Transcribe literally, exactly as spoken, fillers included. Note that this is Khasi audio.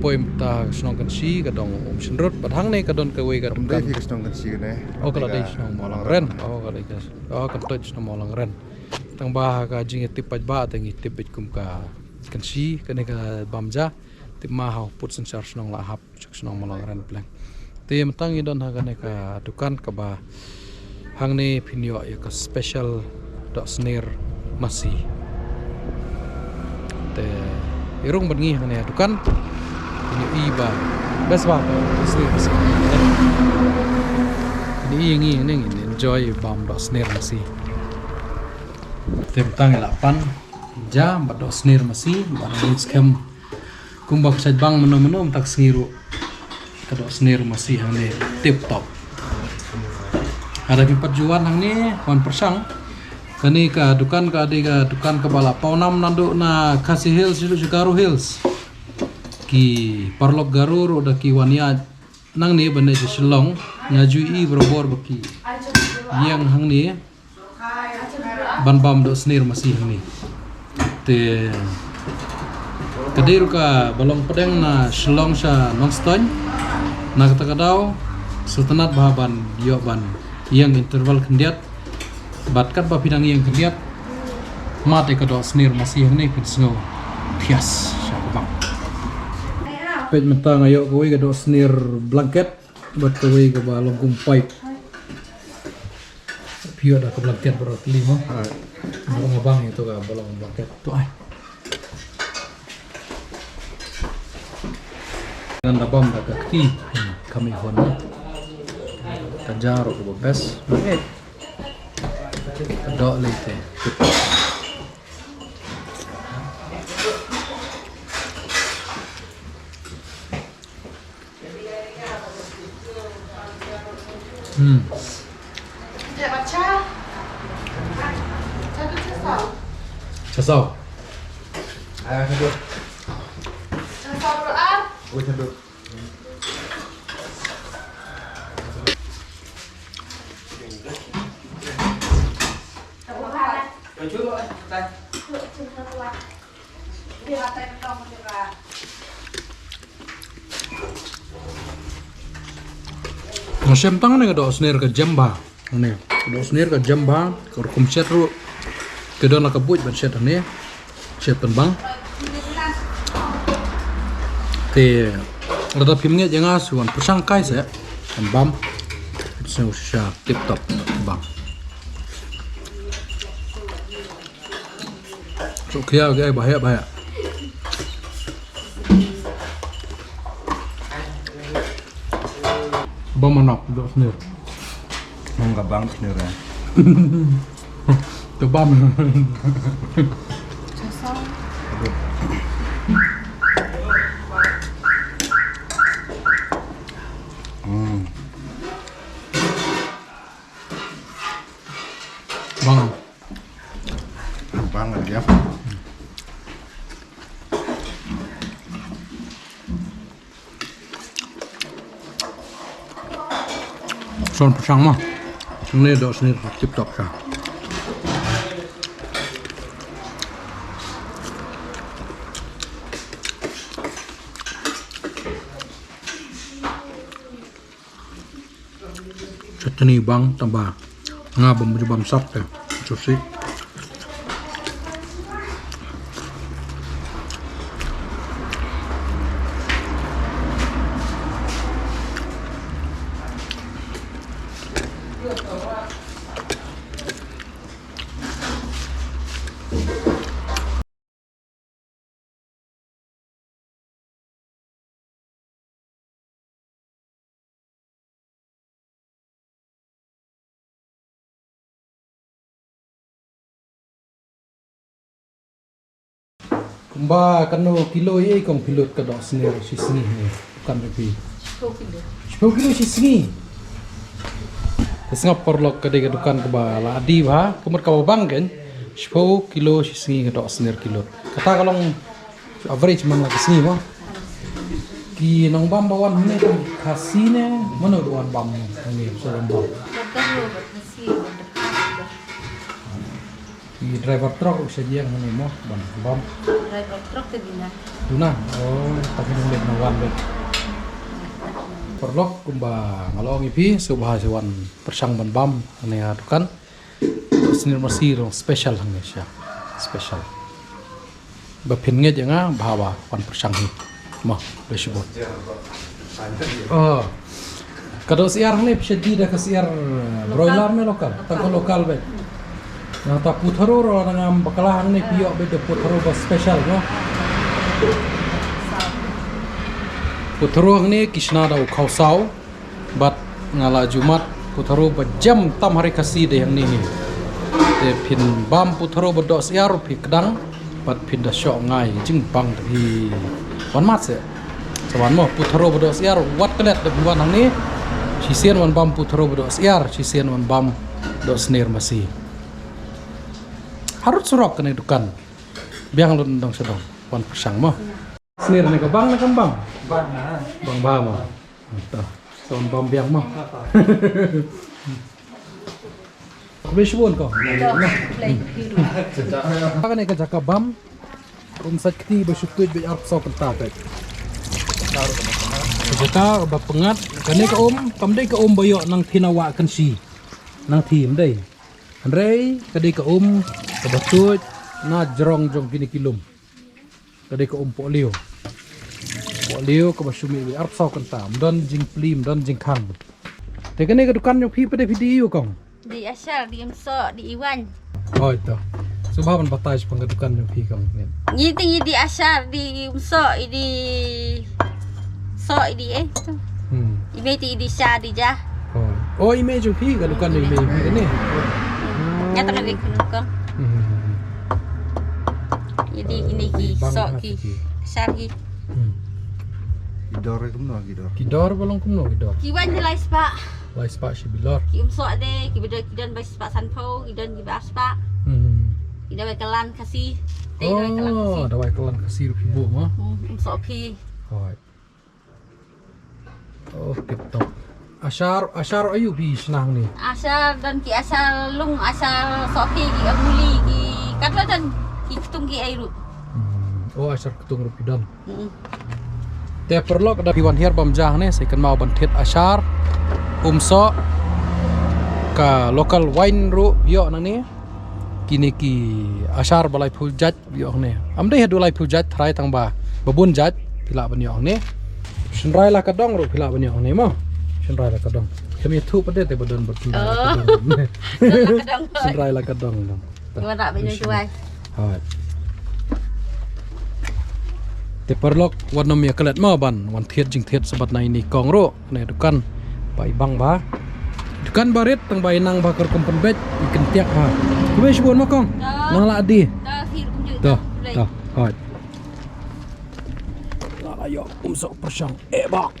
Kawei mynta ka shnong Kynshi ka dong Umshynrut, bad hangne ka don kawei ka dei dukan. Phi ka shnong Kynshi kane? Oh, ka la dei shnong Mawlangren. Oh, ka dei ka, oh, kan toit shnong Mawlangren. Tang ba ka jingïatip paidbah te ngi tip beit kum ka Kynshi, kane ka Bamja. Tip ma ha u pud synshar shnong la hap sha ka shnong Mawlangren pleng. Te mynta ngi don ha kane ka dukan kaba hangne phin ïoh ïa ka special doh snier masi. Te ïa rung bad ngi hangne ha dukan, phin ïohi ba best ba ka snier masi. Phin ïohi ngi hangne ngin enjoy bam doh snier masi. Te mynta ngi la pan ja bad doh snier masi bad ngi skhem kumba ka sait bang mynno mynno mynta ka sngi ruh ka doh snier masi hangne tip top. Lada phi pat ju wan hangne, wan pyrshang. Kane ka dukan ka dei ka dukan kaba la paw nam naduh na Khasi Hills shaduh sha Garo Hills. Ki paralok Garo ruh da ki wan ïaid nangne ban leit sha Shillong, nga ju ïohi barabor ba ki ïeng hangne ban bam doh snier masi hangne. Te ka dei ruh kaba long pdeng na Shillong sha Nongstoiñ. Na kata ka daw sngewtynnat bha ban ïoh ban ïeng interval khyndiat. Bad katba phi dang ïeng khyndiat, mad ïa ka doh snier masi hangne phin sngew thias sha ka bang. Peit mynta nga ïoh kawei ka doh snier blanket bad kawei kaba long kum pipe. Phi ïoh da ka blanket baroh tylli mo. Nga bang ïa to kaba long blanket. To ai. Ngan da bam da ka kti. Hmm, ka mih hon. Ka ja ruh kaba best. Doh lei te. Hmm. Cha saw. Nga shem tang ne ka doh snier ka jem bha. Ne ka doh snier ka jem bha, ka rukom shet ruh. Ka don la ka buit ban shet ne. Shet pynbang. Te lada phim ngeit ïa nga, shu wan pyrshang kai se pynbam. Shu sha tip top bang. Shu khia ga ba heh ba heh. Bam manok doh snier. Nang ka bang snier ya. To bam. Cha saw. Hmm. Bang. Bang lagi ya. Son pyrshang mo. Ni doh snier tip top sha. Chutney bang tang ba nga bam ju bam sap te. Juicy. Kumba kano kilo ïa kong phi lut ka doh snier shi sngi ne? Kan phi. Shiphew kilo. Shiphew kilo shi sngi. Te sngap paralok ka dei ka dukan kaba la dih bha, ka mut kaba bang kan. Shiphew kilo shi sngi ka doh snier ki lut. Kata ka long average man la ka sngi mo. Ki nongbam ba wan hangne tang Khasi ne mano ba wan bam hangne, shu wan bam. Ki driver truck ruh sha ïing hangne mo, ban bam. Driver truck te duna. Duna. Oh, ta ki nongleit nongwan beit. Paralok, kumba nga la ong ïa phi, sngewbha shu wan pyrshang ban bam hangne ha dukan. Snier masi ruh special hangne sha. Special. Ba phin ngeit ïa nga, bha ba wan pyrshang hi. Mo, khublei shibun. Oh. Ka doh syiar hangne phi shah die da ka syiar, eh, broiler ne local. Tang ka local beit. Nangta putharo ruh nangam bakla hangne phi ïoh beit da putharo ba special mo. Putharo hangne ki shna da u khawsaw. Bad nga la ju mad putharo ba jem tam ha ri Khasi dei hangne hi. Te phin bam putharo ba doh syiar phi kdang. Bad phin da shoh ngai jingbang te phi wan mad seh. Sa wan mo putharo ba doh syiar wat klet da phi wan hangne. Shisien wan bam putharo ba doh syiar, shisien wan bam doh snier masi. Harud surok kane dukan. Biang lun dong sha dong wan pyrshang mo. Snier ne ka bang ne kam bang? Bang, ah. Bang bha mo. To. Sa wan bam biang mo. Khublei shibun ko. Kane ka jaka bam. Um sait kti ba shu tuid beit arphew saw kynta beit. Ka jaka ba pyngngad kane ka um kam dei ka um ba ïoh nangthie na wah kynshi. Nangthie ym dei. Hynrei ka dei ka um kaba tuid na jrong jong kine ki lum. Ka dei ka um pohliew. Pohliew kaba shu mih beit arphew saw kynta. Ym don jingplie, ym don jingkhang. Te kane ka dukan jong phi pat dei phi die ïa u kong? Die ashar, die umsoh, die iwaiñ. Hooid to. Sngewbha ban batai shaphang ka dukan jong phi kong. Ngi te ngi die ashar, die umsoh, die soh, die eh tu. Hmm. I mei te die sha, die ja. Oh. Oh, i mei jong phi ka dukan jong i mei phi kane. Nga tang die kunu kong. Hmm. Jadi kine ki soh ki. Ashar ki. Hmm. Ki dor kumno ki dor? Ki dor ba long kumno ki dor? Ki waiñ te lai spah. Lai spah shi bilor. Ki umsoh de, ki ba don, ki don ba spah sanphew, ki don ki ba ar spah. Hmm. Ki dawai kyllan Khasi. Te dawai kyllan Khasi. Oh, dawai kyllan Khasi ruh phi buh mo. Hmm, umsoh phi. Hooid. Oh, tip top. Ashar, ashar aïu phi shna hangne? Ashar don ki ashar lung, ashar soh phi, ki amuli, ki katba don ki ktung ki ei ruh. Hmm. Oh, ashar ktung ruh phi don. Mm. Te paralok da phi wan hiar bam ja hangne sa kynmaw ban thied ashar, umsoh, ka local waiñ ruh ïoh nangne. Kine ki ashar ba laiphew jait ïoh hangne. Am dei haduh laiphew jait tharai tang ba ba bun jait phi lah ban ïoh hangne. Shynrai la ka dong ruh phi lah ban ïoh hangne mo. Shynrai la ka dong. Kam ïathuh pat de te ba don ba shynrai la ka dong. Oh. Shynrai la ka dong. Shynrai la ka dong dong. Te paralok wat nym ïa klet mo ban wan thied jingthied shabat na ine i kong ruh kane dukan ba i bang ba dukan ba rit tang ba i nang ba ka rukom pynbeit i kyntiak ha. Khublei shibun mo kong. Nang la di. To, to. Hooid. La la ïoh umsoh pyrshang e bak.